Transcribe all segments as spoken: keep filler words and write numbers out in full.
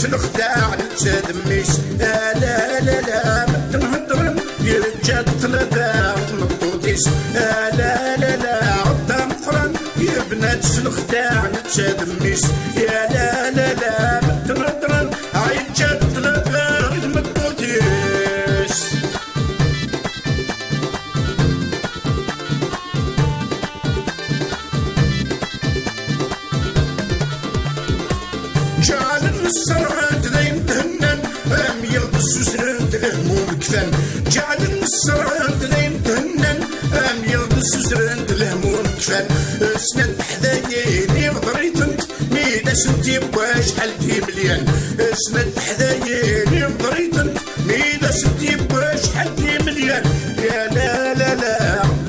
Lexdeɛ netta d mmi-s, ala la la, medden heddren, yeǧǧa-d ṭṭlaba i tmeṭṭut-is, ala la la, Ɛebd ameqqran yebna-d s lexdeɛ netta d mmi-s, ala la la, medden heddren, yeǧǧa-d ṭṭlaba i tmeṭṭut-is. Ǧeɛlen sserɣen-t d ayen thennan, am yiɣ-d ssusren-t lehmum kfan. Ǧeɛlen sserɣen-t d ayen thennan, am yiɣ-d ssusren-t lehmum kfan. Snat teḥdayin iɣder-itent, mi d asent-yewwa acḥal d imelyan. Snat teḥdayin iɣder-itent, mi d asent-yewwa acḥal d imelyan. Ya la la la,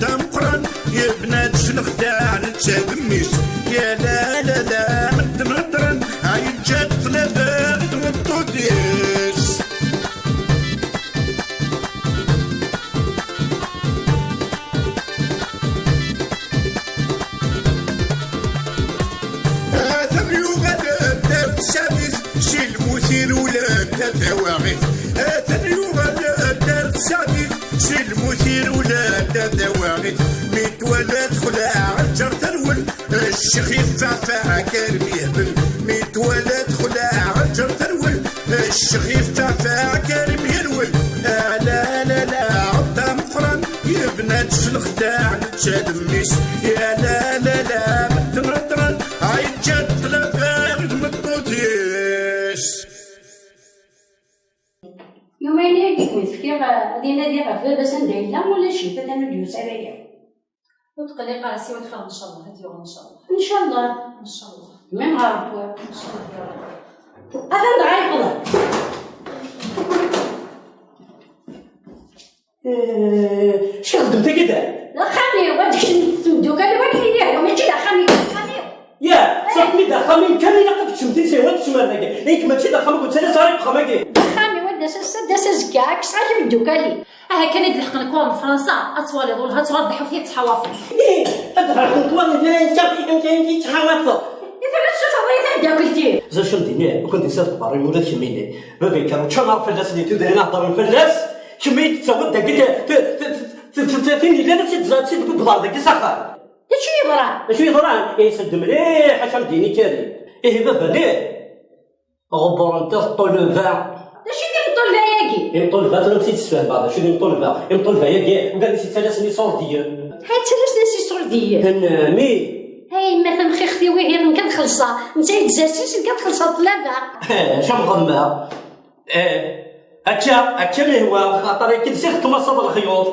d ameqqran, yebna-d s lexdeɛ netta d mmi-s. Ya la la la, medden heddren, a yeǧǧa-d ṭṭlaba i tmeṭṭut-is. Atan yuɣal-d ar tsaɛdit, si lmut irewlen-d ar tawaɣit. Atan yuɣal-d ar tsaɛdit, si lmut irewlen-d ar tawaɣit. Mi twala texleɛ lǧar terwel, ccix yeffeɛfeɛ akerm yehbel. Mi twala texleɛ lǧar terwel, ccix yeffeɛfeɛ akerm yerwel. Ala la la, Ɛebd ameqqran yebna-d s lexdeɛ netta d mmi-s. Ya la la la, medden heddren, a yeǧǧa-d ṭṭlaba i tmeṭṭut-is. Yumayen-agi i ken-fkiɣ, eh, ad inadi ɣef baba-s anda yella, ulac-it, atan ur d-yusi ara. Ur tqelliq ara, siwa lxir, ncallah ad d-yuɣal, ncallah. Ncallah. Ncallah. Min ɣer Rebbi. Ncallah. Atan dɣa yewweḍ. Eh, acu txeddem tagi da? D axxam-iw, ad kecmen temdukal-iw akken i d-ihwa, mačči d axxam-iw, d axxam-iw. Ya, ṣaḥ mi d axxam-im kan ilaq ad tekcem tinsa-iw, ad tekcem ar dagi. Nekk mačči d axxam-iw, ur ttali ara deg uxxam-agi. D axxam-iw, ad d-tas ass-a, ad d-tas azekka, ad kkseɣ-ak imeddukal-im. Aha kan ad d-leḥqen lekwaɣeḍ n Fransa, ad twaliḍ, wellah ad tuɣal d aḥewt yettḥawafen. Ih, ad d-ɣerqen lekwaɣeḍ n Fransa, amek ara yettḥawafen? I tura tessufɣeḍ-iyi tameddakelt-iw? Ẓer acu am d-iniɣ, ur kent-isaf ṭṭbari ula d kemmini. Baba yekker, ččan ɣer fell-as di tudrin heddren fell-as, kemmi tettawiḍ dagi t-, t-, t-, t-, t-, tin yellan ad tt-id-, ad tt-id-tbubbeḍ ɣer dagi s axxam. D acu yeḍran? D acu yeḍran? Ihsed mliḥ, acu am d-yini Karim. Ihi baba-nni, ɣebbren-t ṭṭulba. D acu i d imeṭṭulba-agi? Imeṭṭulba, tura ur tt-id-sfehmeɣ, d acu i d imeṭṭulba? Imeṭṭulba-agi, ugar-is yettalasen iṣurdiyen. Ha, yettalasen-as iṣurdiyen? N, mi? Ay, ma tamxixt-iw ihi, nekk ad xellṣeɣ. Netta yettzasis, nekk ad xellṣeɣ ṭṭlaba. Eh, acu am xemmeɣ? Eh, akka, akka mi hwa, xaṭer akken ziɣ tmaṣaḍ lexyuḍ.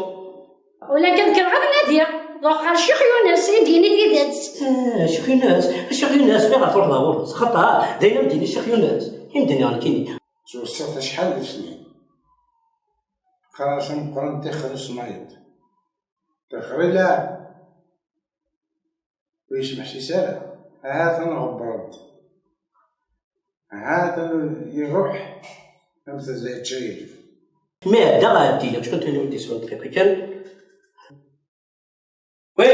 Ula kan kkreɣ ad nadiɣ, ruḥ ɣer Ccix Yunes, i d-yini tidet. Ah, Ccix Yunes, Ccix Yunes, mi ɣer truḥeḍ ɣer ɣur-s, xaṭer, d ayen am d-yini Ccix Yunes, i m-d-nniɣ nekkini. Ttweṣṣiɣ acḥal d snin. Qqar-as ameqqran tixer ismayeḍ. Tixer ilaɛeb. Ur yesmeḥsis ara. Ha-t-an ɣebbren-t. Ha-t-an iruḥ am tedla yečča-yi-d. Mi ɛeddaɣ ɛeddiɣ, acku tili ur d-iswa dqiqa kan. Wi,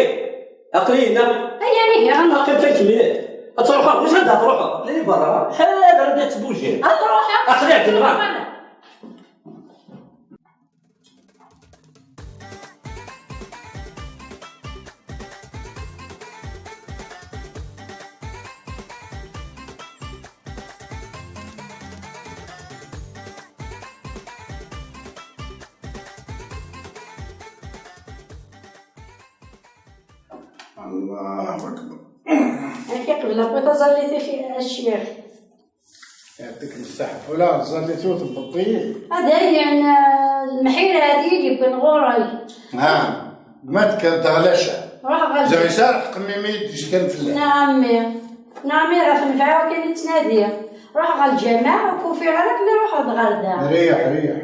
aql-i yina. Aya ihi, aql-i kan kemmini. Ad truḥeḍ, wissen anda ad truḥeḍ? Aql-i berra. Ḥader anda ad tbujiḍ. Ad ruḥeɣ. Aql-i ɛeddiɣ. Allahu akbar. Akka qbel akk taẓallit a ccix. Yɛṭik ṣṣeḥḥa. Wala ẓallit ur tebbeṭṭi. Dayen, eh, lmeḥira hadi i d-yewwin ɣur-i. Ha, ma tekker d ɣlaca. Ruḥ ɣer Ziɣ yesɛa lḥeqq mimi i d-yeckan fell-am. Neɛmi. Neɛmi ɣef nnfeɛ-iw kan i ttnadiɣ. Ruḥ ɣer lǧameɛ, ur k-ufiɣ ara akken i ruḥeɣ-d ɣer da. Riḥ, riḥ.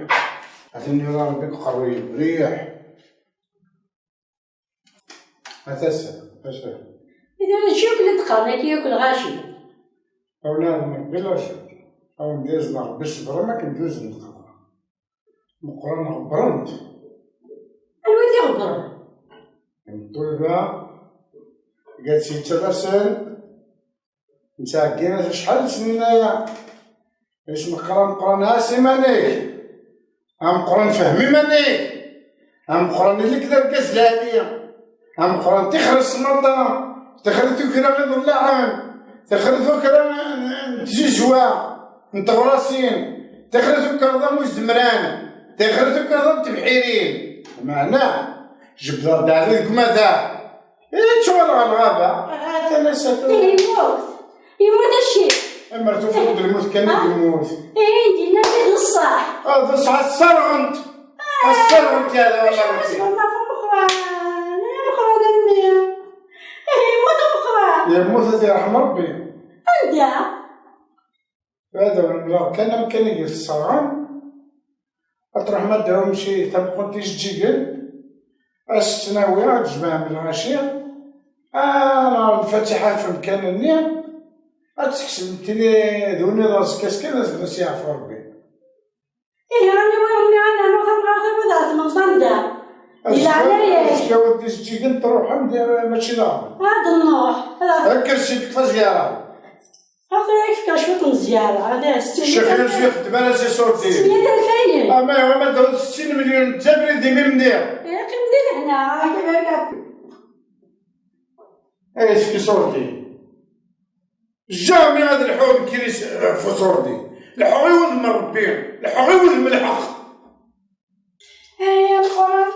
Atan yura Rebbi deg uqerruy-iw. Riḥ. A tasa, a tasa. Ida mačči akk la d-qqaren akka yakk lɣaci. Awlad n Rebbi lɣaci. Awen d-yazen Rebbi ṣṣber am akken d-uzen lqaɛa. Meqqren ɣebbren-t. Anwa i t-iɣebbren? Ṭṭulba, gad s-yettalasen, nettɛeggi-as acḥal n snin aya. Isem qra meqqren ɛas iman-ik. Ameqqran fhem iman-ik. Ameqqran ili-k d argaz lɛali. Ameqqran tixer s maḍa. Tixer tukra iḍellaɛen. Tixer tukra n tzizwa, n teɣrasin. Tixer tukerḍa n uzemran. Tixer tukerḍa n tebḥirin. Meɛna, jebdeɣ-d ɛli deg umadaɣ. Ittuɣal ɣer lɣaba. Atan ass-a tura. Yemmut. Yemmut a ccix. Amer tufiḍ d lmut kan i yemmut. Ihi, d-yenna d ṣṣeḥ. Ah, d ṣṣeḥ, sserɣent. Ah, sserɣent ya da, wala acu Rebbi. Ɣef umeqqran, ay ameqqran a mmi. Ihi, yemmut umeqqran. Yemmut, ad t-yerḥem Rebbi. Anda? Ad lemdeɣ kan amkan i yesserɣen. Ad truḥem ad d-tawim ci tameqqunt ijeǧǧigen, ad s-ttnawi, ad tjemɛem lɣaci, ad nɛreḍ lfatiḥa ɣef umkan-nni, ad tḥesbem tili d win iḍ aẓekka kan, ad s-yeɛfu Rebbi. Ihi, aniwi umi ad nernu tamɣart-iw ad tmenṭ anda? Di leɛnaya-k. Azekka wid d-ijeǧǧigen truḥem, di, mačči d aɣbel. Ad nruḥ. Ad aɣ- Kker si tekfa zyara. Ata ad k-fkeɣ cwiṭ n zyara, ad as-tini Ccix Yunus ixeddem ara s iṣurdiyen. Sitmiyat alfayen. Ama iwa ma d-awd settin milyon n zzabri d imimni. Iqqim di lehna, ah, tabarka. Ay, s iṣurdiyen. Jamais ad lḥuɣ nekkini s, ɣef uṣurdi. Lḥuɣ i wudem n Rebbi, lḥuɣ i wudem n lḥeqq. Ay ameqqran,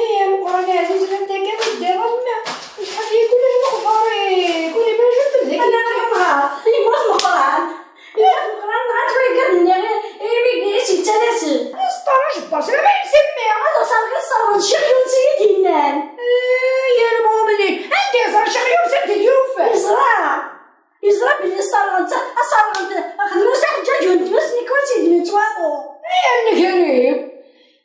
ay ameqqran, ɛziz, llant akka teddiḍ am acḥal i kul lexbar-ik, ur iban acu tebda. Ala, ala, yemmut Meqqran. Yemmut Meqqran, nɣan-t wigad-nni imi i s-yettalasen. Aẓeṭṭa ajebbar, s laman-is a mmi. Ad as-rreɣ iṣerren, Ccix Yunes i yi-d-yennan. Ay a lmumnin, anda yeẓra Ccix Yunes, anda i t-yufa? Yeẓra. Yeẓra belli sserɣent, ad sserɣent, xedmen-as aḥeǧǧaǧ n tmes, nekk ur tt-id-nettwaḍu. Ay a nnger-iw!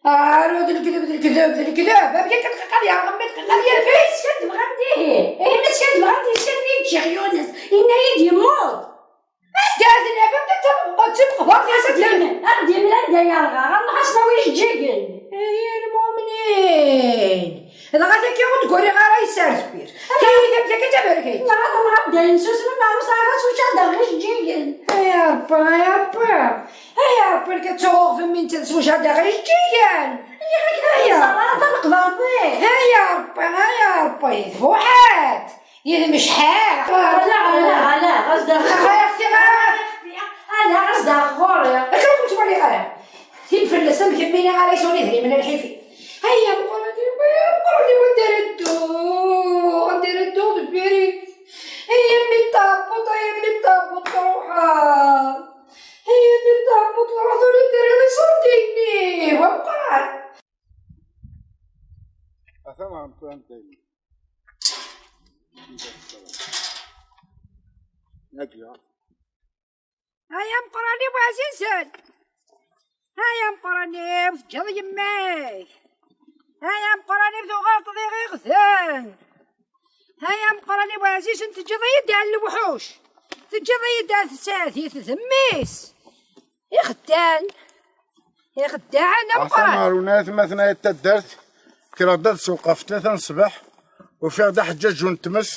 Arut d lekdeb, d lekdeb, d lekdeb! Amek akka tqiqad ya ɛemmi, tqiqad ya fis? Skaddbeɣ-am-d ihi! Ihi ma skaddbeɣ-am-d, yeskaddeb-iyi-d Ccix Yunes, yenna-yi-d yemmut! Anda ad naf, anda d tameqbert, d tameqbert, ya Ad d-yemlal, ad d-yemlal anda yerɣa, ad nruḥ ad s-nawi ijeǧǧigen. Ay a lmumnin! Dɣa tagi ur d-guriɣ ara yes ar deffir. Tiyita am tagi d taberkayt. Neɣ ad nruḥ ad d-ayen susmen, neɣ ur sɛiɣ ara s wacu ad d-aɣeɣ ijeǧǧigen. Ay a Rebbi, ay a Rebbi. Ay a Rebbi, nekk ad ttuɣeɣ f mmi netta s wacu ad d-aɣeɣ ijeǧǧigen. Ay a Rebbi. Ay a Rebbi, ay a Rebbi, d buḥat. Yid-m cḥaɣ. Ala, ala, ala, ɣas da. Ala, ɣas da ɣur-i. Akken ur kem-ttwaliɣ ara. Tin fell-as am kemmini ara yesɛun idrimen a lḥifi. Ay ameqqran-iw, ay ameqqran-iw, anda ara dduɣ, anda ara dduɣ deffir-ik? Ay a mmi n tɛebbuḍt, ay a mmi n tɛebbuḍt, truḥeḍ. Ay a mmi n tɛebbuḍt, truḥeḍ ur yi-d-terriḍ iṣurdiyen-iw, ameqqran. Atan ameqqran dayem. Ay ameqqran-iw ɛzizen! Ay ameqqran-iw teǧǧiḍ yemma-k! Ay ameqqran-iw tuɣaleḍ d iɣiɣden! Ay ameqqran-iw ɛzizen teǧǧiḍ-iyi-d ar lewḥuc! Teǧǧiḍ-iyi-d ar tsertit d mmi-s! Ixeddan! Ixeddaɛen ameqqran! Ɣer unat ma tnayet taddart, kkreɣ-d ad sewqeɣ f tlata n ṣṣbeḥ, ufiɣ-d aḥeǧǧaǧu n tmes,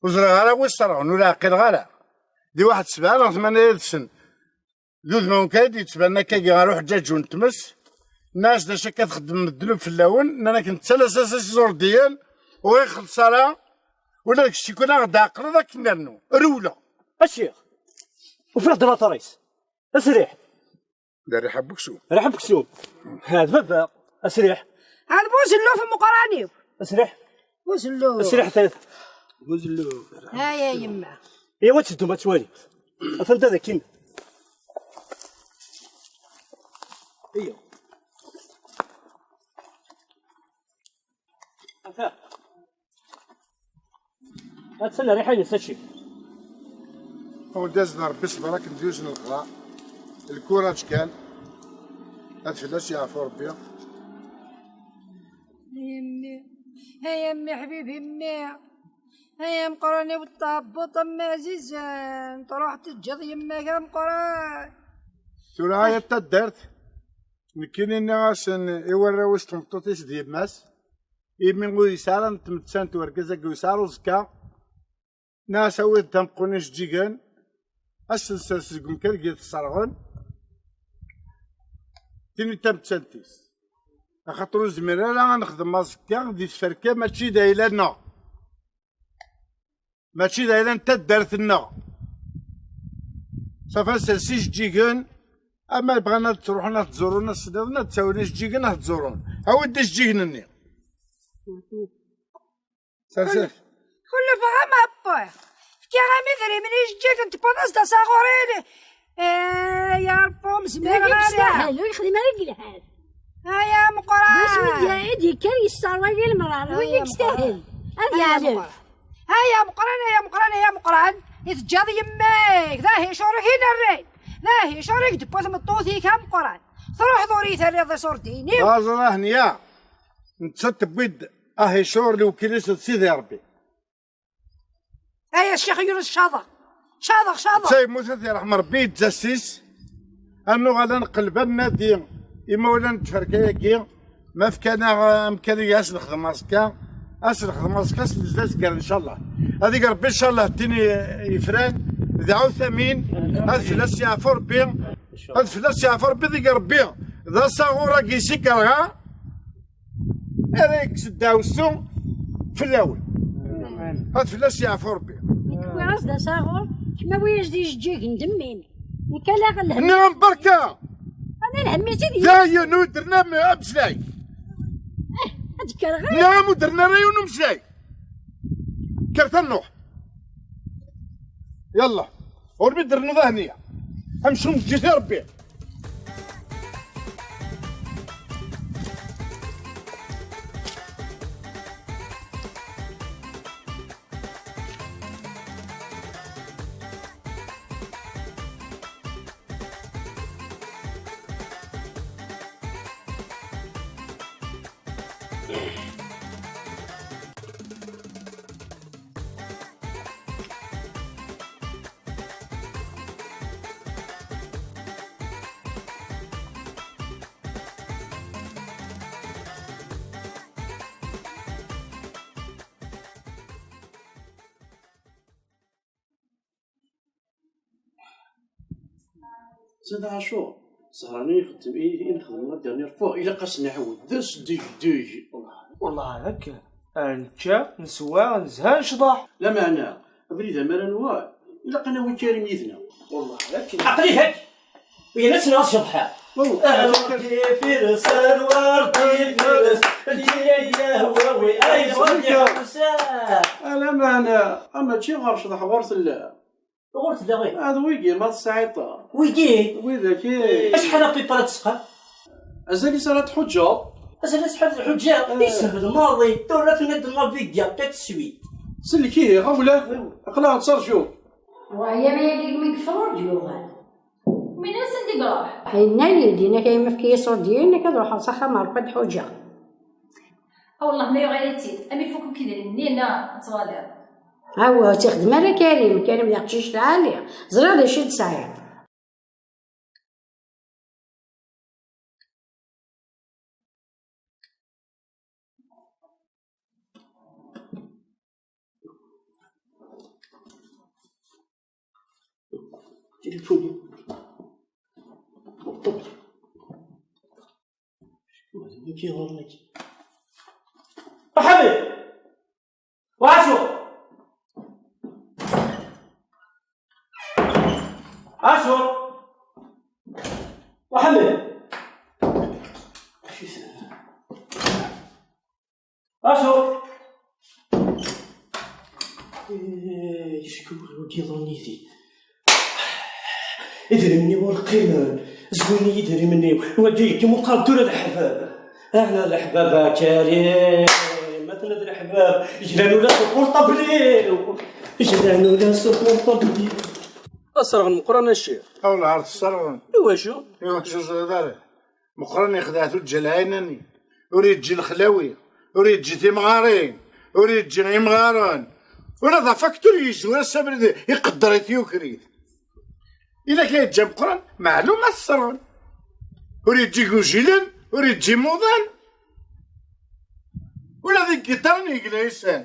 ur ẓriɣ ara wi ṣṣerɣen, ur ɛqileɣ ara. Di waḥed sebɛa neɣ tmanya yid-sen, d udmawen kan i d-yettbanen akkagi ɣer uḥeǧǧaǧu n tmes. Nnan-as d acu akka txeddmem ddnub fell-awen, nnan-ak nettalas-as iẓurdiyen, ur ixelleṣ ara, ula d kečč tikwal ad ɣ-d-tɛeqleḍ akken nernu. Rewleɣ. A ccix, ufiɣ-d later-is. Asriḥ. D rriḥa n weksum. Rriḥa n weksum. Ha, d baba. Asriḥ. Hada buzelluf meqqran-iw. Asriḥ. Buzelluf. Asriḥ tayet. Buzelluf. Haya yemma. Iwa ad teddum ad twalim. Atan da dakin. Iya. Atan. Attan rriḥa-ines a ccix. Awen-d-azden Rebbi ṣṣber akken d-yuzen leqḍaɛ. Lkuraǧ kan. Ad fell-as yeɛfu Rebbi. Ay a mmi, ay a mmi ḥbibi mmi. Ay ameqqran-iw n tɛebbuḍt am ɛzizen, truḥ teǧǧiḍ yemma-k ameqqran. Tura ay at taddart, nekkini nniɣ-asen i warraw-is tmeṭṭut-is d yemma-s, imi ur yesɛi ara n tmettant urgaz-agi ur yesɛi ara uẓekka, nniɣ-as awit-d ameqqun ijeǧǧigen, Ad s-nsers deg umkan i t-sserɣen, tin i d tamettant-is. Axaṭer ur nezmir ara ad nexdem aẓekka di tferka, mačči d ayla-nneɣ. Mačči d ayla n taddart-nneɣ. Safa nsers ijeǧǧigen, ama bɣan ad ttruḥun ad ttẓurun ass nniḍen, ad ttawin ijeǧǧigen ad ttẓurun. Awi-d ijeǧǧigen-nni. Sers-, Xulef-aɣ a Mappa. Fkiɣ-am idrimen i ijeǧǧigen, tewwiḍ-as-d asaɣur-in. Eh, ya Ṛebbi, ur mezmireɣ ara. Ur yexdim ara deg lḥal. Ay ameqqran! D acu i d-, i d-yekker yesserway i lemṛaṛ, wi i yestahel ad yeɛlef. Ay ameqqran, ay ameqqran, ay ameqqran, i teǧǧaḍ yemma-k, d ahicur i k-inerran, d ahicur i k-d-tewwi tmeṭṭut-ik ameqqran, truḥeḍ ur iyi-terriḍ iṣurdiyen-iw. Aẓra hniya, nettat tewwi-d ahicur lewkil-is d Sidi Ṛebbi. Ay a Ccix Yunus, caḍeɣ, caḍeɣ, caḍeɣ. Netta yemmut, ad t-yerḥem Ṛebbi, yeǧǧa-as-t. Ad nuɣal ad nqelleb ad nadi imawlan n tferka-agi, ma fkan-aɣ amkan i as-nexdem aẓekka, as-nexdem aẓekka, as-nezdi azger, ncallah. Ad ig Ṛebbi, ncallah, d tin yefran, dɛut amin, ad fell-as yeɛfu Ṛebbi, ad fell-as yeɛfu Ṛebbi, ad ig Ṛebbi d asaɣur-agi si kerha, ara yekkes ddeɛwessu fell-awen. Ad fell-as yeɛfu Ṛebbi. Nekk wwiɣ-as-d asaɣur, kemm awi-as-d ijeǧǧigen d mmi-m. Nekk ala lhemm. Nniɣ-am berka! Ala lhemm-is i d-, dayen ur d-rna am-, ameslay. Eh, ad d-kkreɣ ara. Nniɣ-am ur d-rna ara yiwen umeslay. Kkret ad nruḥ. Yalla. Ur mi d-rnuḍ ahniya. Amcum ǧǧet i Ṛebbi. Sidi Ɛacur, Zahra-nni ixeddem i, i nexdem la dernière fois, ilaq ad s-nɛawed, d asdegdeg. Wellah, wellah d akken. Ar nečča, neswa, nezha, necḍeḥ. Lameɛna, abrid amara nwal, ilaq ad nawi Karim yid-neɣ. Wellah d akken. Aql-i hak. Wiyaḍ ad tt-nɣen s cceḍḥa. Aw. Ar d-ifres, ar d-ifres, lǧil-agi ahwawi, ay bɣan iḥusa. Lameɛna, a mačči ɣer ccḍeḥ ɣur tella. Ɣur tella, ih. Ad wigi ma tesɛiḍ. Wigi? Widak i. Acḥal aqiṭar ad tesqam? Azal-is ara tḥuǧǧeḍ? Azal-is ḥal tḥuǧǧa? Eh. Yeshel maḍi. Tura tura d Nabigga, tout de suite. Sellek-iyi, ɣawla. Aql-aɣ nettarǧu. Wa, yerra-yi-d mi yeffeɣ ur d-yuɣal. Min ass anda i iruḥ? Yenna-yi-d, yenna-k a yemma efk-iyi iṣurdiyen, nekk ad ruḥeɣ s axxam ar Rebbi ad ḥuǧǧeɣ. A wellah ma yuɣal-itt-id, am ifukuk idrimen-nni, ad twaliḍ. Aw, ur tt-ixdem ara Karim, Karim d aqcic lɛali, ẓriɣ d acu i d-tesɛiḍ. تليفوني. بالضبط. شكون هذا اللي كيغرني؟ أحمد! واشو؟ أشو؟ أحمد! شو اسمه؟ أشو؟ إيه، شكون هو كيظنيتي؟ Idrimen-iw ur qqimen. Zwin-iyi idrimen-iw. Wagi yekkes uqerdur a leḥbab. Ahna leḥbab a Karim. Atna d leḥbab. Jlan ula s uportabli-w. Jlan ula s uportabli-w. Ad sserɣen Meqqran a ccix. Awlah ar t-sserɣen. Iwacu? Iwacu ẓriḍ ara? Meqqran yexdeɛ tuǧǧal ɛinani, ur yeǧǧi lexlawi, ur yeǧǧi timɣarin, ur yeǧǧi imɣaren. Ula d afaktur yezwir ass abrid iqedder-it yukri-t. Ila kra yeǧǧa Meqqran, meɛlum ad t-sserɣen. Ur yeǧǧi igujilen, ur yeǧǧi imuḍan, ula d igiṭaren yegla isan.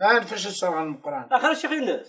Ɛaref acu sserɣen Meqqran. Axir a Ccix Yunes,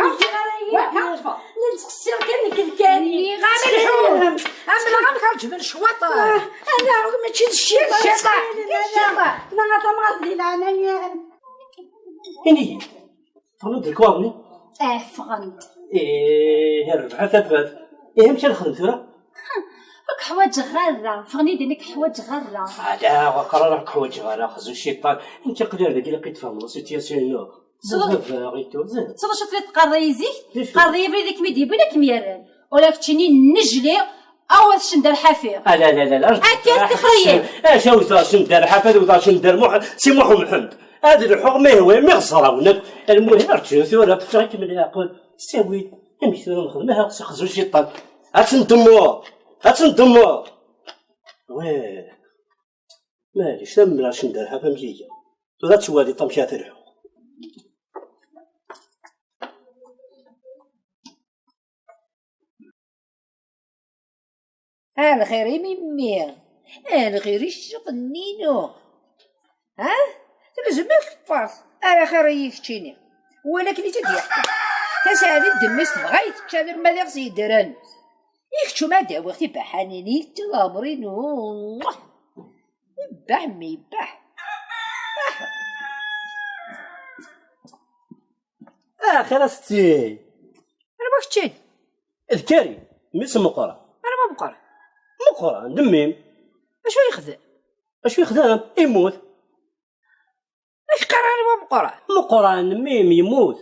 Waka, waka, ṭṭfeɣ. La nettqeṣṣir kan nekk d Karim. Nniɣ-am lḥu. Ḥemmleɣ-am ḥaǧben cwaṭa. Ala, mačči d cciṭa. Cciṭa. Cciṭa. Ma tamɣart di leɛnaya-m. Ini-yi, ffɣen-d lekwaɣeḍ-nni? Eh, ffɣen-d. Ih, rrbeḥ a tafat. Ih, amek ara nexdem tura? Ur k-ḥwaǧeɣ ara. Ffɣen-id, ur k-ḥwaǧeɣ ara. Ala, waqil ur k-ḥwaǧeɣ ara, xzu cciṭan. Nekk aql-i ar dagi, ilaq i tfehmeḍ la situation-inu. Tessneḍ acu telliḍ teqqareḍ-iyi zik? Teqqareḍ-iyi abrid i kem-id-yewwin ad kem-yerren. Ula keččini nnejliɣ, awer tcender ḥafi. Ah, la, la, la, la. Akka i s-tixrayen. Acu wteɣ cender ḥafi, ad wteɣ cender Muḥ-, si Muḥ Mḥend. Ad lḥuɣ ma yehwa, mi ɣ-ẓrawen akk. Lmuhim, rǧu tura, fkiɣ-ikem leɛqel. S ttawil, amek tura nexdem? Aha, sexzu ciṭan. Ad tendemmeḍ. Ad tendemmeḍ. Wah. Maɛlic, tanemmirt a cender ḥafi amek iga. Tura ad twaliḍ amek ara telḥu. A lxir i mimmi, a lxir i ccɣel-inu. Ha? Telzem akk tfart, ara xir i keččini. Wala akken i tt-id-yeḥka. Tasaɛdit d mmi-s tebɣa i tečč alamma d iɣes yeddren. I kečč uma d-awiɣ tibaḥanin-ik d leɛmer-inu. Yebbeḥ mmi, yebbeḥ. Axir a setti. Anwa keččini? D Karim, mmi-s n Meqqran. Anwa Meqqran? Meqqran, d mmi-m. Acu yexdem? Acu yexdem? Immut. Amek qqaren anwa Meqqran? Meqqran, mmi-m, yemmut.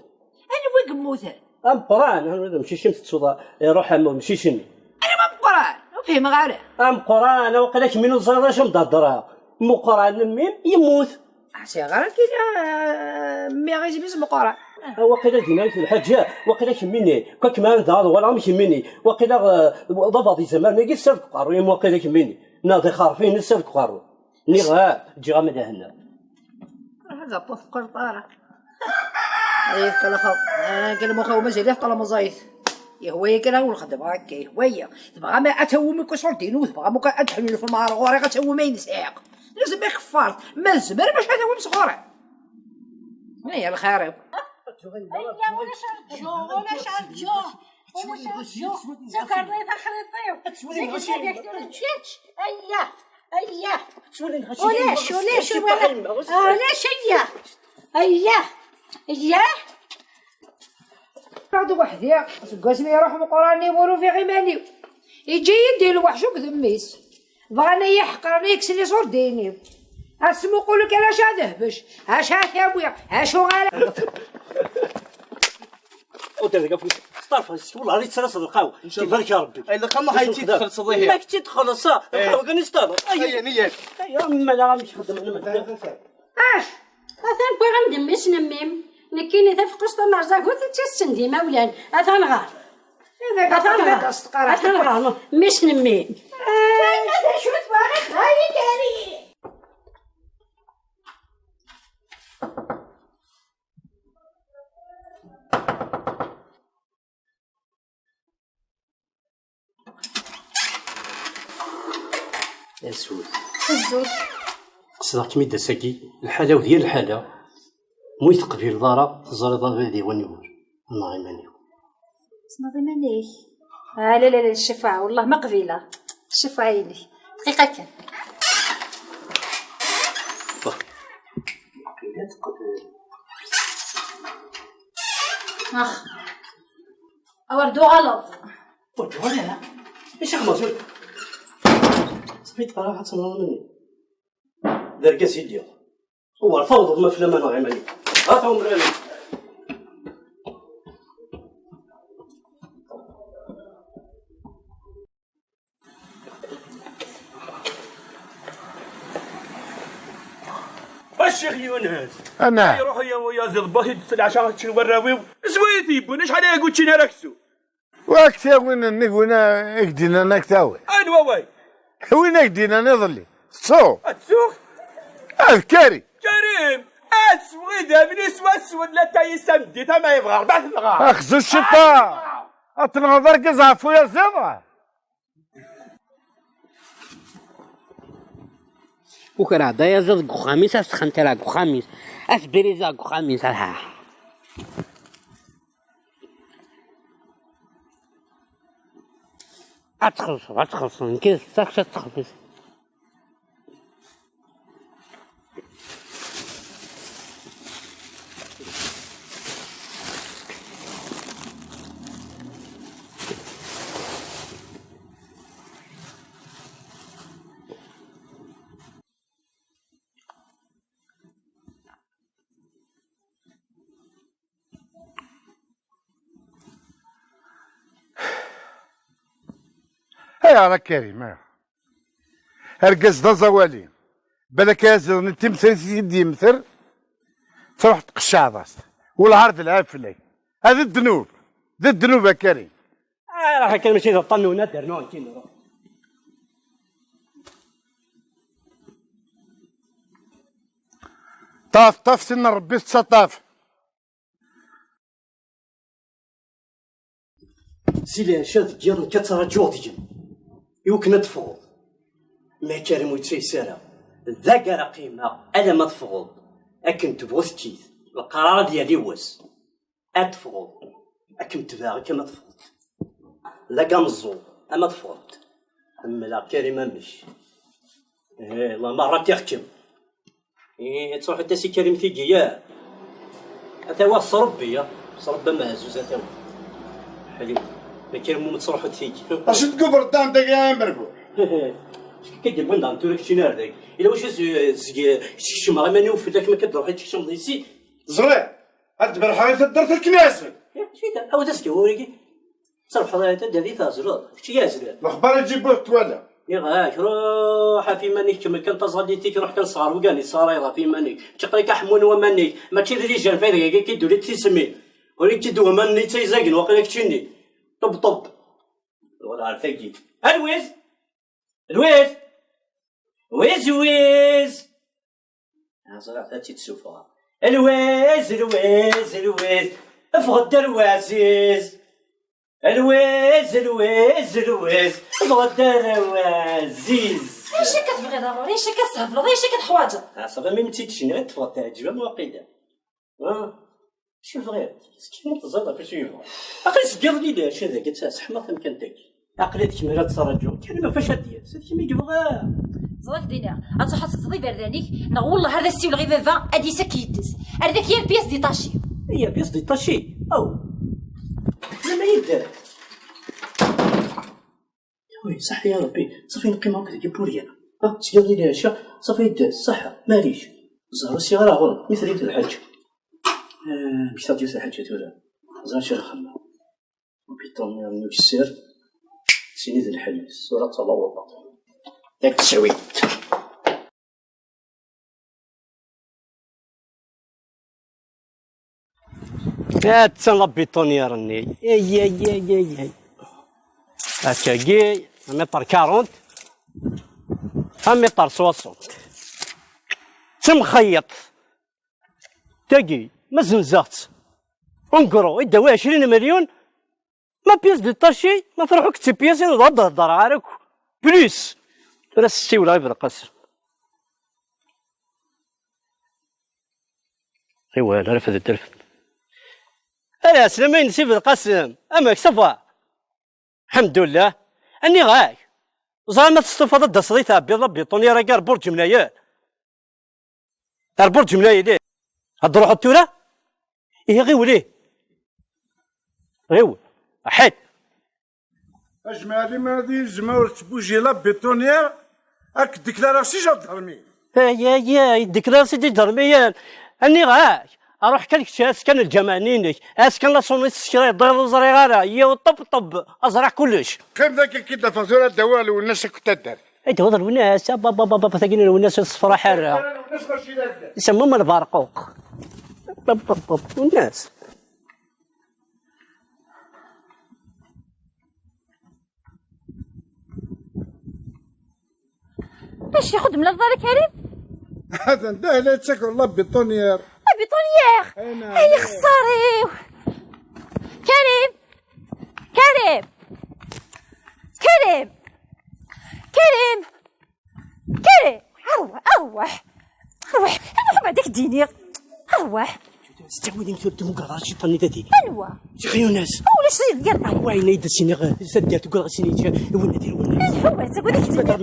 Anwa i yemmuten? Ameqqran, anwa d amcic-im tettuḍ, iruḥ am umcic-nni. Anwa Meqqran? Ur fhimeɣ ara. Ameqqran, waqila kemmini ur teẓriḍ acu am d-heddreɣ. Meqqran, mmi-m, yemmut. Ur sɛiɣ ara kini, ah, mmi-s, isem-is Meqqran. Ah, waqila dinna i lḥaǧa, waqila kemmini, kwa kem-, ad daɣ ad uɣaleɣ am kemmini, waqila, eh, d abaḍ izamaren-agi tesɛiḍ deg uqerru-im, waqila kemmini, neɣ d ixerfiyen i tesɛiḍ deg uqerru. Nniɣ, ah, ǧǧiɣ-am ad ahenna. Ruḥ ad apuh teqqleḍ ara. Ay, kalaxaw. Ah, kalamuxaw, mazal iḥeṭṭel am ẓayet. Yehwa-yak ara wen-xedmeɣ akka, yehwa-ya. Tebɣam ad tawim akk iṣurdiyen-iw, tebɣam akk ad tḥellulem ɣur-i, ad tawim ayen sɛiɣ. Lezm ikeffart, ma tzemrem acu ad tawim sɣur-i. Ay, a lxir-iw. Ayya, ulac arǧuɣ, ulac arǧuɣ, ulac arǧuɣ. Tukerḍit axriṭ-iw. Zik ttwaliɣ tura kečč. Ayya, ayya. Ulac, ulac, ulac, ayya. Ayya, ayya. Qɛed weḥdi, seg wasmi iruḥ Meqqran-iw ur ufiɣ iman-iw. Iǧǧa-yi-d i lweḥc akked mmi-s. Bɣan ad iyi-ḥeqren, ad iyi-kksen iṣurdiyen-iw. Ad smuqul kan acu ad hbec, acu ad t-awiɣ, acu ara. Ur d-reg afus, s ṭṭerf, s wallah, ad yettras lqaw. Ibarek Rebbi. Ay, lqaw ma ḥayti txellṣeḍ ihi. Ma kečči txellṣ, lqaw kan isteṛ. Ay, ay, ay, ay. Ay, ma la, amek xeddmen medden. Acu? Atan wwiɣ-am-d mmi-s n mmi-m. Nekkini tafeqqust tamerẓagut i tt-itessen d imawlan. Atan ɣer. Atan ɣer. Atan ɣer. Mmi-s n mmi-m. Ay, d acu twaɣit? Ay, iger-iyi. Azul. Azul. Qesdeɣ-kem-id ass-agi, lḥala-w d yir lḥala. Ma ur teqbileḍ ara, teẓriḍ abrid-iw aniwer. Neɣ iman-iw. Tessneḍ iman-ik? Ah, la, la, la, ccfaɛ, wellah ma qbileɣ. Ccfaɛ-inek. Dqiqa kan. Ax. Awer d-uɣaleḍ. Ur d-uɣal ara. Acu xedmeɣ tura? Ṣafi, tqerraḥ ad tenɣeḍ iman-im. D argaz i lliɣ. Uwer tawḍeḍ ma fell-am ad nɣiɣ iman-im. Ha-t umrar-im. A Ccix Yunes! Ana! Iruḥ uya uyaziḍ bahi-d s lɛaca ad ččen warraw-iw. S wayt yewwin, acḥal aya ur ččin ara aksum. Wa ak-t-yawin nnig win a-, ak-d-innan ak-t-awi? Anwa way? Win ak-d-innan iḍelli. Tettu? Ad ttuɣ? Ad Kari. Karim! Ad sweɣ idammen-is, wa swen latay-is tameddit ama yebɣa Rebbi ad t-nɣeɣ. Axzu cciṭan! Ad tenɣeḍ argaz ɣef uyaziḍ? Ukreɣ-d ayaziḍ deg uxxam-is, ad sxenṭreɣ deg uxxam-is, ad sbirizeɣ deg uxxam-is, aha. Ad txellṣeḍ, ad txellṣeḍ, nekk d takk ad txellṣeḍ. Ayɣer a Karim, ayɣer? Argaz d aẓawali. Balak ayaziḍ-nni d timsal i d-yemter, truḥ tqeccaɛeḍ-as. Wellah ar d lɛib fell-ak. Ha d ddnub. D ddnub a Karim. Ah, raḥ akken mačči d aṭṭan n unadar, nuɣ nekkini nruḥ. Ṭaf, ṭaf, sin n Ṛebbi tettaṭṭaf. Si leɛca deg yiḍ nekk ad ttṛaǧuɣ deg-m iwakken ad teffɣeḍ. Ma Karim ur yettayes ara, d dagi ara qqimeɣ alamma teffɣeḍ. Akken tebɣu tekkit, lqarar ad yali wass. Ad teffɣeḍ. Ad kem-tebɛeɣ akken ad teffɣeḍ. D aga meẓẓul ama teffɣeḍ. Ḥemmleɣ Karim amek. Eh, la marra tiɣkem. Eh, ad truḥeḍ a si Karim tigi, ya. Ata wa s Rebbi, ya. S Rebbi ameɛzuz, ata wa. Ḥlim. Ma Karim mu tettruḥeḍ tigi. Acu tgubeṛ dan dagi a Merbu? Acu akka d-yewwin dan tura keččini ar dagi? Ila wacu s-, s-, s-, kecmeɣ iman-iw fell-ak ma akka d-ruḥ ad tkecmeḍ yis-i? Ẓriɣ. Ad d-berrḥeɣ i taddart akken iɛzel. Acu i d-, awd asgawur-agi? Trebḥeḍ a taddart i tɛezleḍ, kečč i iɛezlen. Lexbar i ǧib ur t-twala. Nniɣ-ak, ruḥ ɣef iman-ik, kemmel kan taẓallit-ik, ruḥ kan sɣer wigad i tesɣarayeḍ ɣef iman-ik. Kečč aql-ik aḥemmu n waman-ik, mačči d lijan fayda-agi i k-id-uli d tismin. Ur ik-id waman-nni ttayzagen, waqila keččini. Ṭebbṭebb. Wala ar tagi. A Lwiz! Lwiz! Wiz, wiz! Ah, ẓriɣ, ad tt-id-sufɣeɣ. Lwiz, lwiz, lwiz! Ffeɣ-d ar waziz! Lwiz, lwiz, lwiz! Ffeɣ-d ar waziz! Acu akka tebɣiḍ a ɣur-i? Acu akka tessehbleḍ? Acu akka teḥwaǧeḍ? Ah, ça va, mi m-tt-id-cniɣ, teffeɣ teɛǧeb-am waqila. Ah, acu bɣiɣ? Keččini teẓriḍ akk acu yebɣa. Aql-i seg iḍelli la acu dagi, ttseḥmaɣ tamkant-agi. Aql-i d kemm ara ttṛaǧuɣ. Karim ɣef acu ad d-yas? D kemm i yebɣa. Ẓriɣ dina, ad truḥ ad teṭṭeḍ iberdan-ik, neɣ wellah ad as-siwleɣ i baba, ad d-yas ad k-yeddez. Ar daki yal pièce détachée. Yal pièce détachée? Aw! Lama yedder. Oui, صح يا ربي، صافي نقيم هكا ديك بوريا. ها، تقول لي ليش؟ صافي يداز، صح، معليش. زهر سي غير غلط، مثل يد الحاج. آه، مش تاع جوز الحاج تورا. زهر شي رخم. بيطون يكسر. سيني ذي الحل، الصورة تلوض. داك الشويت. Attan la bétonnière-nni. Ay, ay, ay, ay, ay. Akkagi, un mètre quarante, un mètre soixante. Timxeyyet. Tagi, ma zzenzeɣ-tt. En gros, i d-tawi ɛecrin melyun, ma pièce détachée, ma truḥ akk d tipiyasin, ur d-heddreɣ ara akk. Plus, tura ssiwleɣ i Belqasem. Iwala, refdet, refdet. Ala, slama-ines i Belqasem. Amek, ça va? Ḥemdullah. Aniɣ-ak? Ẓriɣ ma testufaḍ ad d-taseḍ i tɛebbiḍ la bétonnière-agi ar Burǧ Mnayel. Ar Burǧ Mnayel, ih. Ad d-truḥeḍ tura? Ihi ɣiwel, ih. Ɣiwel. Aḥid. Ajmaɛli ma ad yezmer ur tettbuji la bétonnière, ad k-deklaraɣ si jandarmi. Ay, ay, ay, deklaraɣ si jandarmi, yan. Aniɣ-ak? Aruḥ kan kečč, as kan lǧameɛ-nni-inek, as kan la sonnerie s kra yeddiḍ ur ẓriɣ ara, yiw ṭebb ṭebb, ad ẓriɣ kullec. Qqim dagi, ad k-id-afeɣ tura ad d-awiɣ Lwennas akked taddart. Ad d-awiḍ Lwennas, a baba, baba, baba, tagi n Lwennas ur tessefraḥ ara. Lwennas mačči d argaz. Isemmum lberquq. Baba, baba, Lwennas. Acu ixeddem la ḍal Karim? Hada nda la yettaker la bétonnière. La bétonnière! Ay, xeṣṣar-iw! Karim! Karim! Karim! Karim! Karim! Arwaḥ! Arwaḥ! Arwaḥ! Arwaḥ, ma ad ak-d-iniɣ! Arwaḥ! Tettɛawid-im tura tmuggreḍ ɣer cciṭan-nni dadi. Anwa? Ǧiɣ Yunes. Ulac di lgerma. Wayen ay d-as-iniɣ, taddart ugaɣ ad s-ini iwenna di Lwennas. Lḥu, ur ttagad.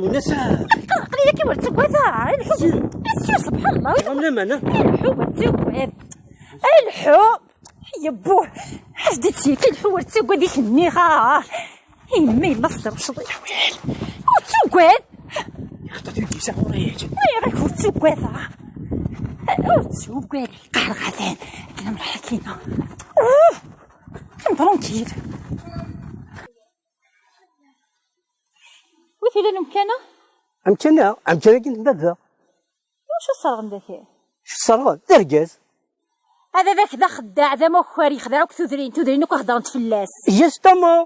Aql-i akka ur ttagad. Lḥu. Subḥan Allah. Ɣam laman, ah. Lḥu, ur ttagad. Lḥu. Yebbuh. Ḥas di tsik, lḥu, ur ttagad, i k-nniɣ, ah. Yemma yella s-d-rcḍ. Ur ttagad. Xeṭṭat yid-i saɣur-ik. Ayɣer ur ttagadeɣ? Ur ttagad. Qehreɣ atan. Akken amraḥ akkin. Uf! Tranquille. Tili n umkan-a? Amkan-a? Amkan-agi n baba. Iwacu sserɣen daki? Sserɣen? D argaz. A baba-k d axeddaɛ, d amakar, yexdeɛ akk tudrin, tudrin akk heddrent fell-as. Justement.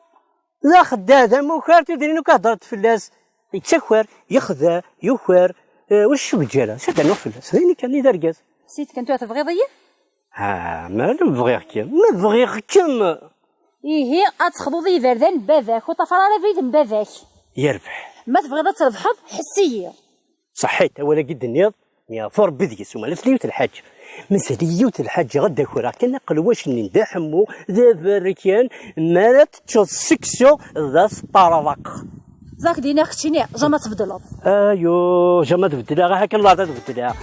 D axeddaɛ, d amakar, tudrin akk heddrent fell-as. Yettaker, yexdeɛ, yuker, eh, ur icewǧ ara. S ad rnuɣ fell-as. D ayen kan i d argaz. Sit kan tura tebɣiḍ-iyi? Ah, ma bɣiɣ-kem, ma bɣiɣ-kem. Ihi, ad texḍuḍ i yiberdan n baba-k, ur ṭṭafar ara abrid n baba-k. Yerbeḥ. Ma tebɣiḍ ad trebḥeḍ, ḥess-iyi. Ṣaḥit, awal-agi d-tenniḍ, yeɛfu Rebbi deg-s, umalat yiwet lḥaǧa. Mazal-iyi yiwet lḥaǧa, ad d-akreɣ kan aqelwac-nni n Dda Ḥemmu, d aberkan, mi ara teččeḍ seksu, d asṭerḍeq. Ẓak d-iniɣ keččini, jama tbeddleḍ. Ayu, jama ad beddleɣ, aha kan laɛḍ ad beddleɣ.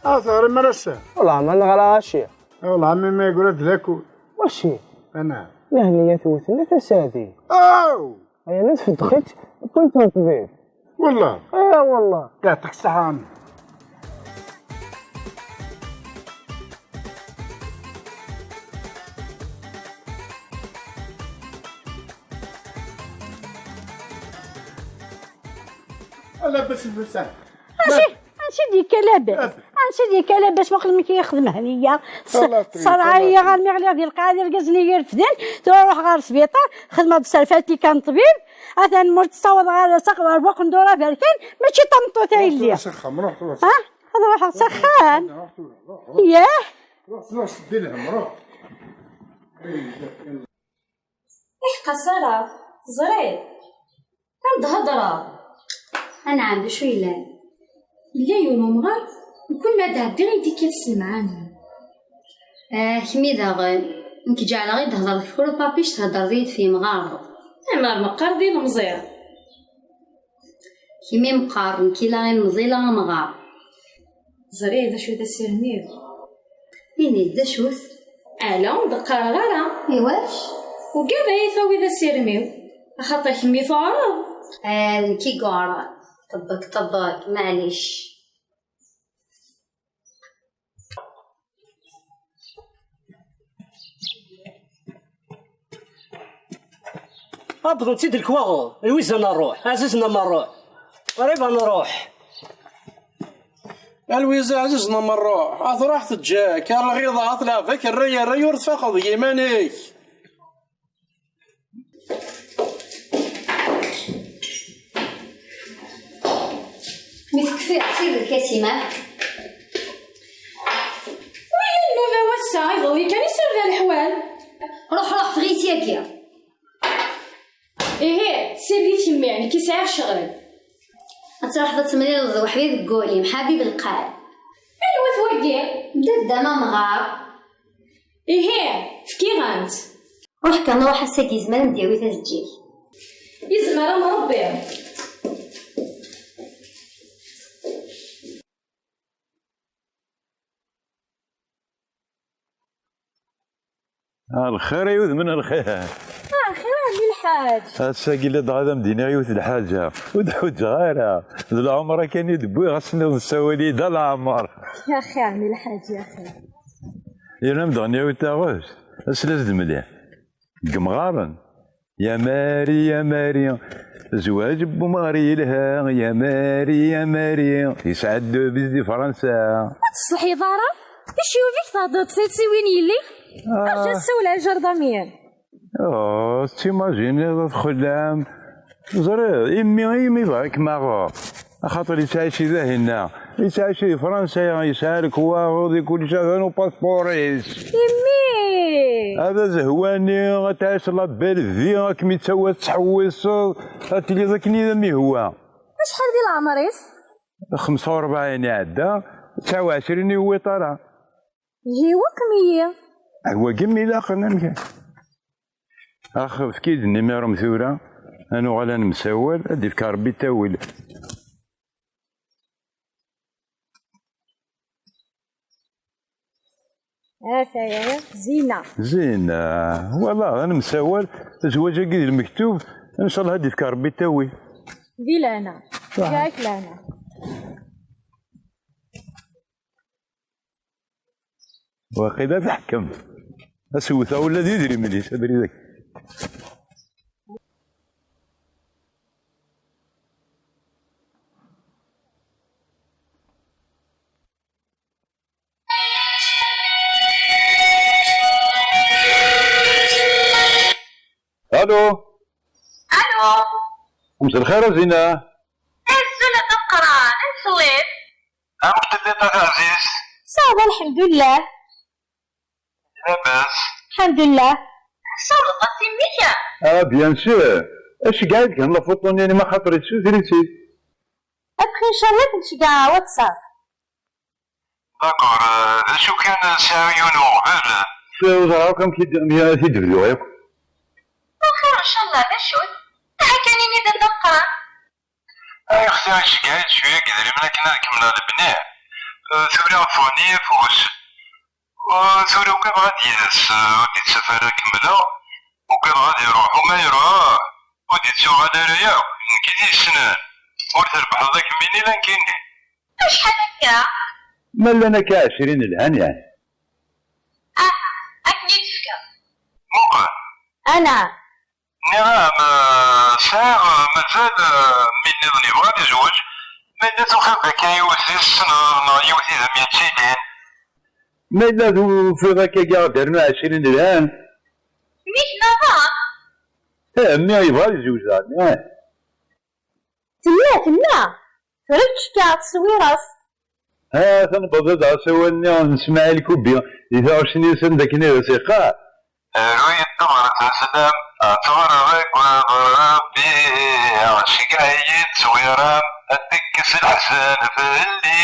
Ah, teɣrim ara ass-a? Wellah ma neɣra a ccix. Wellah a mmi, ma yegra-d lakul. Waci? Anɛam. Lehna tewten a tasaɛdit. Aw! Aya la tfeddex-itt, wwin-ten ṭṭbib. Wellah. Aya wellah. Yeɛṭik ṣṣeḥḥa a mmi. Ala bas lbusan. Ansi, ansi d-yekka labas? Ansi d-yekka labas waqil mi k-yexdem Hniya? Ṣṣreɛ-iyi armi ɣliɣ di lqaɛa d irgazen i yi-refden, tura ruḥeɣ ɣer sbiṭar, xedmeɣ-d serfati kan ṭṭbib, atan ma ur tt-ssawḍeɣ ara s axxam, ɣer Buqendur aberkan, mačči d tameṭṭut ay lliɣ. Ruḥ tura s axxam, ruḥ tura s axxam. Ha? Ad ruḥeɣ s axxam? Ruḥ tura, ruḥ, ruḥ. Yah? Ruḥ tura, seddi lhem, ruḥ. Iḥeqqa Sara, teẓriḍ? Ad d-hedreɣ. Anɛam, d acu yellan? Yella yiwen umɣar, mkul ma d-ɛeddiɣ i d-ikkat s lemɛani. Ah, kemmi daɣen. Nekk ǧeɛleɣ i d-hedreɣ kra upapic, thedreḍ-iyi-d f yemɣaren. Amer meqqar d ilemẓi. Kemmi meqqar, nekk la ilemẓi la amɣar. Ẓriɣ d acu d asirem-iw. Ini-d d acu-t? Ala, ur d-qqareɣ ara. Iwac? Ugadeɣ ad yi-tawiḍ asirem-iw, axaṭer kemmi tuɛreḍ. Ah, d nekk i yuɛren. Ṭebbek, ṭebbek, maɛlic. Wwḍent-id lekwaɣeḍ, Lwiza n ṛṛuḥ, ɛzizen am ṛṛuḥ. Qrib ad nṛuḥ. A Lwiza ɛzizen am ṛṛuḥ, ad truḥ teǧǧa-k, ar lɣiḍa, ad tleɛb-ak, rray, rray, ur tfaqeḍ deg yiman-ik. Mi tekfiḍ, sired-k a Sima. Win nnuba wass-a, iḍelli kan i sirda leḥwal. Ruḥ, ruḥ, fɣi-t yagi. Ihi, sired-it kemmi, nekk i sɛiɣ ccɣel. Ad truḥeḍ ad temlileḍ d weḥd-i deg wul-im, ḥabib lqalb. Anwa-t wagi? Dadda-m amɣar. Ihi, fkiɣ-am-t. Ruḥ kan, ruḥ, ass-agi yezmer ad m-d-yawi tazeǧǧigt. Yezmer a Mṛebbi. Ah, lxir ay udem n lxir. Ah, xir a ɛemmi lḥaǧ. Ass-agi la dɣa ad am-d-iniɣ yiwet lḥaǧa. Ur d-ḥuǧǧeɣ ara. D lɛemṛa kan i d-wwiɣ, ass-nniḍen ssawal-iyi-d a leɛmer. Axi a ɛemmi lḥaǧ, axi. Yerna am d-ɣniɣ i taɣect, asla-s-d mliḥ. Deg yemɣaren. Ya Mari, ya Mari, zzwaǧ n wemɣar yelha, ya Mari, ya Mari, yesɛa ddubis di Fransa. Ur teṣleḥiḍ ara? Icubi-k thedreḍ s tiwin yelli? Ah. Arǧu ad ssiwleɣ i jardamier. Oh, tettimajiniḍ a txellam. Ẓriɣ, imi, imi bɣiɣ-kem aɣeɣ. Axaṭer yettɛici dahinna, yettɛici di Fransa, yesɛa lekwaɣeḍ i kullec, atan upaspuṛ-is. Imi! Ad azehwani, ad tɛic la belle vie, ad kem-ittawi ad tettḥewwiseḍ, ad tiliḍ akken i d am-ihwa. Acḥal di leɛmer-is? Xemsa u rebɛin iɛedda, tesɛa u ɛecrin i yewwiḍ ara. Hiwa-kem-iyi. Wagi mi ilaqen, amek? Ax, efk-iyi-d nnimer-im tura, ad nuɣal ad nemsawal, ad d-ifk Ṛebbi ttawil. Ataya, Zina. Zina, wala, ad nemsawal, zzwaǧ-agi d lmektub, ncallah ad d-ifk Ṛebbi ttawil. Di lehna. Yak lehna. Waqila teḥkem. Ad s-wteɣ ula d idrimen-is abrid-agi. Alo. Alo. Mselxir a Zina. Azul a Dda Meqqran, amek telliḍ? Amek telliḍ a taɛzizt? Ça va, lḥemdullah. Labas. Lḥemdullah. Tessawleḍ-as i mmi-k? Ah, bien sûr. Aceggeɛ i d-gan la photo-nni ma xaṭer yessuter-itt-id. Après, inchallah, ad ten-ceggɛeɣ ɣer WhatsApp. D'accord, euh, d acu kan, sɛiɣ yiwen uɣbel. Ur ẓriɣ akk amek i d-, amek ara t-id-bduɣ akk. Axir, inchallah, d acu-t? Aha kan ini-d a Dda Meqqran. Ay, xtiɣ iceggeɛ-iyi-d cwiya deg idrimen akken ad kemmleɣ lebni. Euh, tura ffɣen-iyi afus. Euh, tura ugadeɣ ad d-yas, euh, ur d-yettaf ara ad kemmleɣ. Ugadeɣ ad iruḥ, u ma iruḥ, ur d-yettuɣal ara yakk. Nekk i t-yessnen. Ur trebḥeḍ a kemmini, nekkini. Acḥal akka? Ma llan akka ɛecrin lhan, yeɛni. Aha, akken i d-tefka. Muqel. Anɛam. Nniɣ-am, eh, sɛiɣ, eh, mazal, eh, mmi nniḍen yebɣa ad izweǧ. Ma yella tufiḍ-d akka yiwet i tessneḍ neɣ yiwet i d am-yettilin. Ma yella tufiḍ akka i aɣ-d-rnu ɛecrin lhan. Mmi-k neɣ? Eh, mmi yebɣa ad izweǧ daɣen, eh. Tella, tella. Tura kečč kkɛeḍ teswireḍ. Ha, tanebbaḍ-d ɣas awal-nni n Smaɛil Kubi di taɣect-nni yusan-d akken ad as-iqqar. Aru yeddu ɣer taslam, ad teɣreḍ deg waḍ Rebbi, ceggeɛ-iyi-d ttwira, ad tekkes leḥzen fell-i.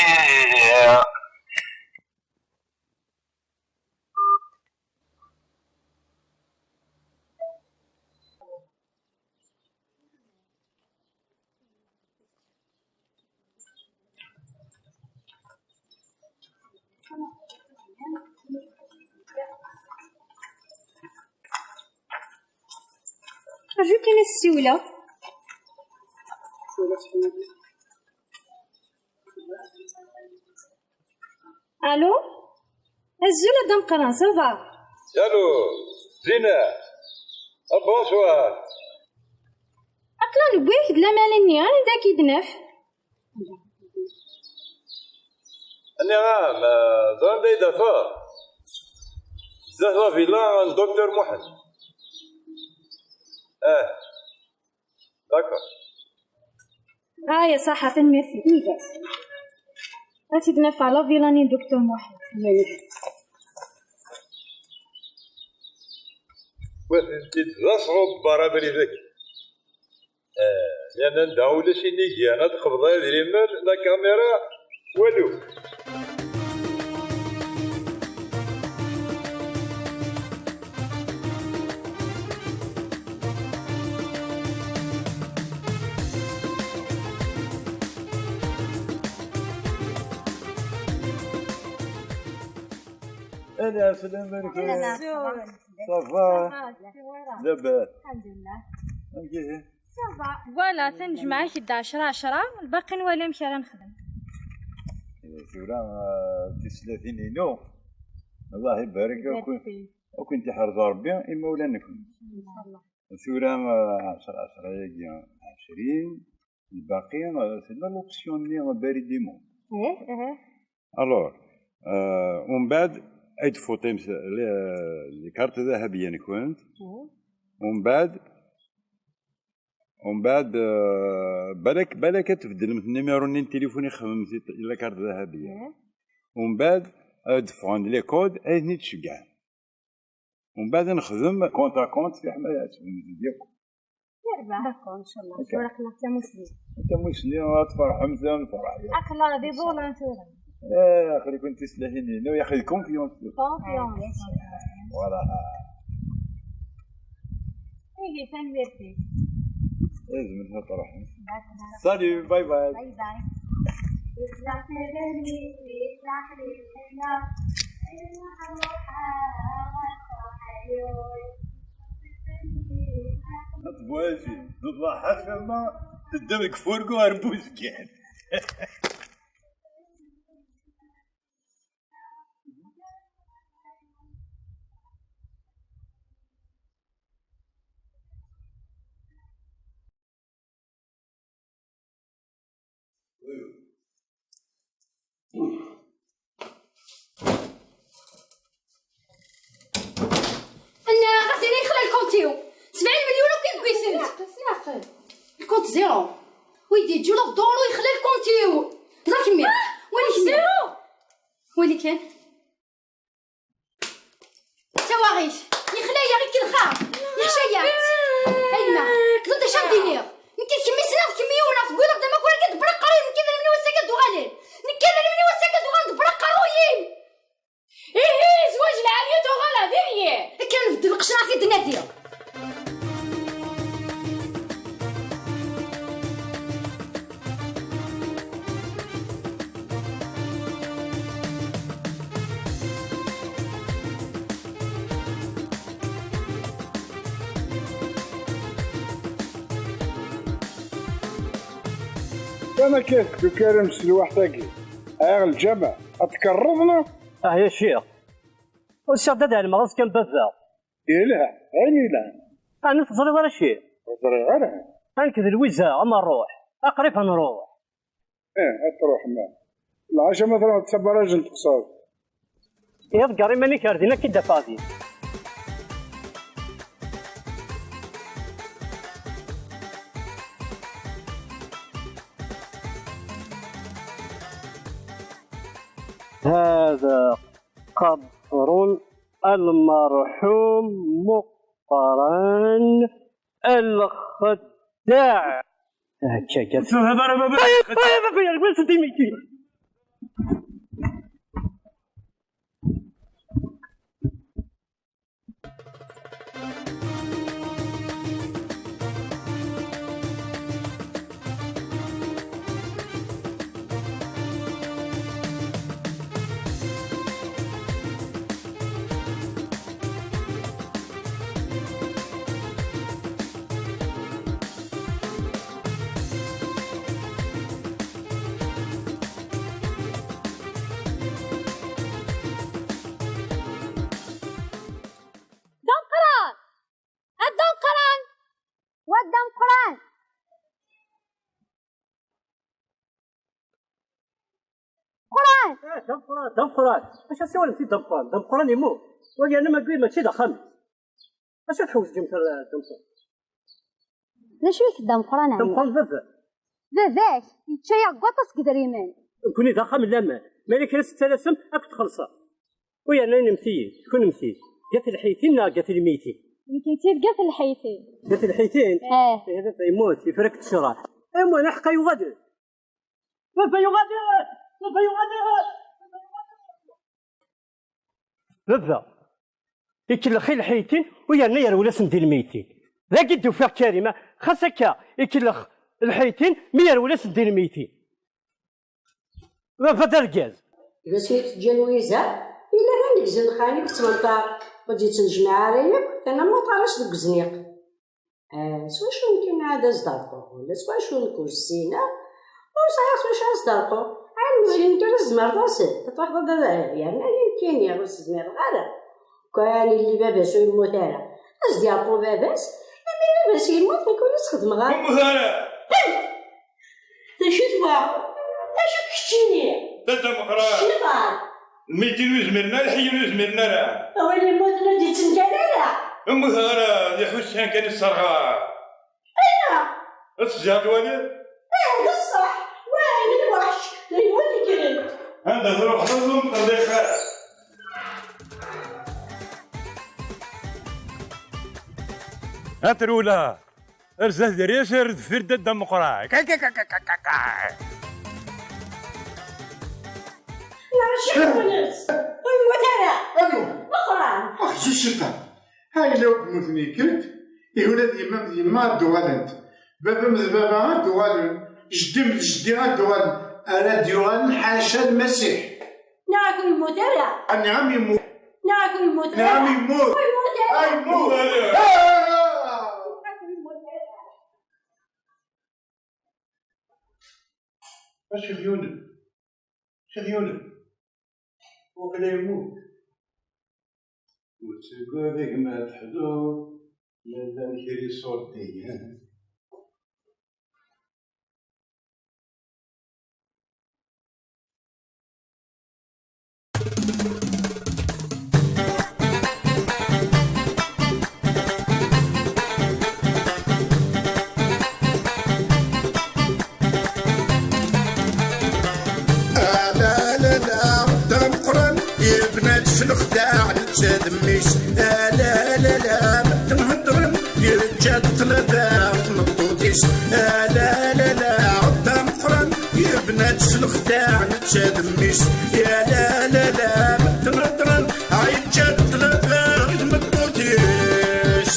Rju kan ad ssiwleɣ. Allô? Azul a Dda Meqqran, ça va? Allô, Zina. Ah, bonsoir. Aql-aɣ newwi-ak-d laman-nni, anda k-id-naf? Nniɣ-am, eh, ẓran-d ay d-afeɣ. Zdat la villa n Docteur Muḥend. Eh. D'accord. Ah, ya ṣaḥa, tanemmirt-ik. Ad t-id-naf ɣer la villa-nni n Docteur Muḥend. Wa d-, d aṣrubber abrid-agi. Eh, yerna anda ulac inigi, ad tqebḍeḍ idrimen, la caméra, walu. Ala, asalama alaikum. Ça va? Labas. Amek ihi? Voilà, tanejmaɛ-ik d ɛecra ɛecra, lbaqi nwali amek ara nexdem. Tura, eh, tislatin-inu, Allah ibarek, ad ken-iḥrez Rebbi imawlan-nwen. Tura, eh, ɛecra ɛecra-agi, ɛecrin, lbaqi, eh, tella l'option-nni Baridi Monde. Alors, eh, umbeɛd ad d-tfuṭim s-, le-, lkarṭ dahabiya-nkent. Umbeɛd, umbeɛd, eh, balak, balak ad tbeddlemt nimiru-nni n tilifun i xedmemt i, i lkarṭ dahabiya. Umbeɛd ad d-ffɣen les codes, ad ten-id-ceggɛen. Umbeɛd ad nexdem compte à compte, fiḥel ma ad tfehmem yakk. Yerbeḥ. D'accord, inchallah. Tura aql-aɣ d tamusni. Tamusni, ad tferḥemt, ad nferḥ yakk. Aql-aɣ d iḍulan tura. Eh, aql-iken tislatin-inu, yaxi d confiance. Confiance. Voilà. Ihi, tanemmirt-ik. Lazem ad truḥem. D'accord. Salut, bye bye. Bye bye. Ad tebɣiḍ ad tḍaḥ asma Tedda deg furgu ɣer Buzgan. Anna, ɣas ini yexla lkont-iw. Sebɛin melyun akk i deg-wisent. Sneqel, sneqel. Lkont zéro. Wi d-yeǧǧu la duru yexla lkont-iw. Ẓer kemmi. Ah, wali kemmi. Zéro. Wali kan. Tawaɣit. Yexla-yaɣ, ikellex-aɣ. Yeḥca-yaɣ. A yemma, teẓriḍ d acu ad d-iniɣ? Nekk d kemmi ssneɣ d kemmi umneɣ, tewwiḍ-aɣ-d amakar akka d-bbreqqer, nekk d almni wass-agi ad d-uɣalen. Nekk d almni wass-agi ad d-uɣalen d bbreqqer-uyin. Ihi, zzwaǧ lɛali tuɣal d iɣyal. Akken nbeddel lqecc-nneɣ i d-nadi. Kan akka, tukarem s lwaḥt-agi. Ɛiɣ lǧameɛ, ad tkerreḍ neɣ? Ah ya ccix, usiɣ-d ad ɛelmeɣ azekka n baba. Yelha, ayen yelhan. Ɛni teẓriḍ ara ci? Ur ẓriɣ ara. Nekk d Lwiza, ama nruḥ. Aqrib ad nruḥ. Ih, ad truḥem. Lɛaca ma truḥeḍ s abaraj n teqṣaḍ. Iḍegger iman-ik ar din, ad k-id-afeɣ din. هذا قبر المرحوم مقران الخداع. هكاك. شوف هذا راه ما بغاش. طيب، طيب، طيب، ما سدي ميتين. D ameqqran! A d ameqqran! Wa d ameqqran! Qran! Eh, d ameqqran, d ameqqran! Acu as-iwalem-t-id d ameqqran? D ameqqran imu! Wagi yerna magwi mačči d axxam-is! Acu tḥewǧemt ar d ameqqran? D acu-k d ameqqran, ɛemmi? D ameqqran baba! Baba-k yečča-yaɣ deg waṭas n yedrimen. Nekkni d axxam n laman, ma yella kra s-tettalasem, ad k-t-xellṣeɣ. U yerna inimt-iyi-d, kunemti, gat lḥeytin neɣ gat lmeytin? Nekkenti d gat lḥeytin. Gat lḥeytin? Eh. Eh, baba yemmut, yefra-k ccṛeɛ. Imu, aḥeqqa yuɣal-d! Baba yuɣal-d! Baba yuɣal-d! Baba, ikellex i lḥeytin u yerna yerwel-asen di lmeytin. Dagi d-ufiɣ Karima, xas akka ikellex lḥeytin, mi yerwel-asen di lmeytin. Baba d argaz. D acu i teǧǧa Lwiza? Yella kan deg zenxan i yettmenṭar, ur d-yettnejmaɛ ara yakk, yerna muṭar-as deg uzniq. Ah, s wacu nekk ad as-d-rquɣ? Ula s wacu nekk ur ssineɣ, ur sɛiɣ s wacu ad as-d-rquɣ. Ɛni ur ẓrin ara tzemreḍ-as? Ad truḥeḍ ad, yerna nekkini ur s-zmireɣ ara. Kan illi baba-s ur yemmut ara, ad as-d-yerqu baba-s, imi baba-s yemmut, nekk ur as-xedmeɣ ara. Ur yemmut ara! Hey! D acu-t wa? D acu keččini? D ameqqran. Cciṭan. Lmeytin ur zmiren ara, iḥeyyen ur zmiren ara. Awal yemmuten ur d-yettengal ara. Ur yemmut ara, d iḥussan kan i sserɣar. Ayya! Ad tezziɛeḍ wali? Eh, d ṣṣeḥ. Wayen lweḥc, d lmut yekkren. Anda truḥeḍ ad ur nqelliq ara. Ha trewla. Ar zdat diri-yas, ar deffir dadda Meqqran. Ka, ka, ka. Nɛac-it. Ur yemmut ara. Anu? Meqqran. Ah, zu cciṭan. Ha yella ur d-mmuten yekker-d. Ihi ula d yemma-m d yemma ad d-uɣalent. Baba-m d baba ad d-uɣalen. Jeddi-m d jeddi ad d-uɣalen. Ara d-yuɣalen ḥaca Lmasiḥ. Nniɣ-ak ur yemmut ara. Nniɣ-am yemmut. Nniɣ-ak ur yemmut ara. Nniɣ-am yemmut. Ur yemmut ara. Ah, yemmut. Ah! Nniɣ-ak ur yemmut ara. Acix Yunes, Acix Yunes, waqila yemmut. Ur ttagad a gma ad teḥduḍ, ma llan kra iṣurdiyen. Ala la la, d ameqqran, yebna-d s lexdaɛ netta d mmi-s. Ala la la, medden heddren, yeǧǧa-d ṭṭlaba i tmeṭṭut-is. Ala la la, d ameqqran, yebna-d s lexdaɛ netta d mmi-s. Ala la la, medden heddren, yeǧǧa-d ṭṭlaba i tmeṭṭut-is.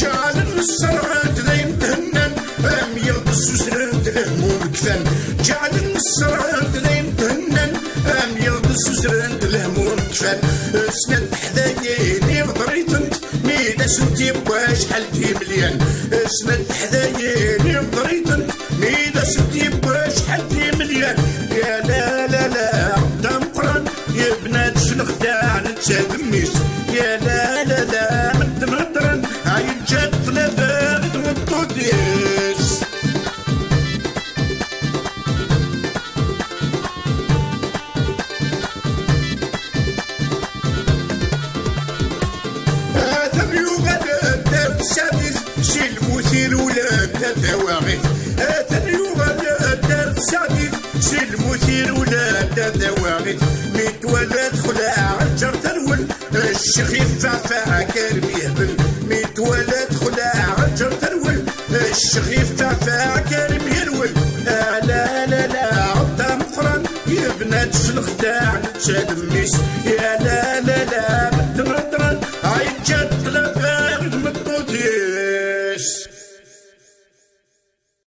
Ǧeɛlen sserɣen-t d ayen thennan, am yiɣed ssusren-t lehmum kfan. Ǧeɛlen sserɣen-t d ayen thennan, am yiɣed ssusren-t lehmum kfan. Snat teḥdayin iɣder-itent, mi d asent-yewwa acḥal d imelyan. Snat teḥdayin iɣder-itent, mi d asent-yewwa acḥal d imelyan. Ya la la la, d ameqqran, yebna-d s lexdaɛ netta d mmi-s. Ya la la la, medden heddren, yeǧǧa-d ṭṭlaba i tmeṭṭut-is. Atan yuɣal-d ar tsaɛdit, si lmut irewlen d tawaɣit. Atan yuɣal-d ar tsaɛdit, si lmut irewlen d tawaɣit. Mi twala texleɛ lǧar terwel, ccix yeffeɛfeɛ kker mi yehbel. Mi twala texleɛ lǧar terwel, ccix yeffeɛfeɛ kker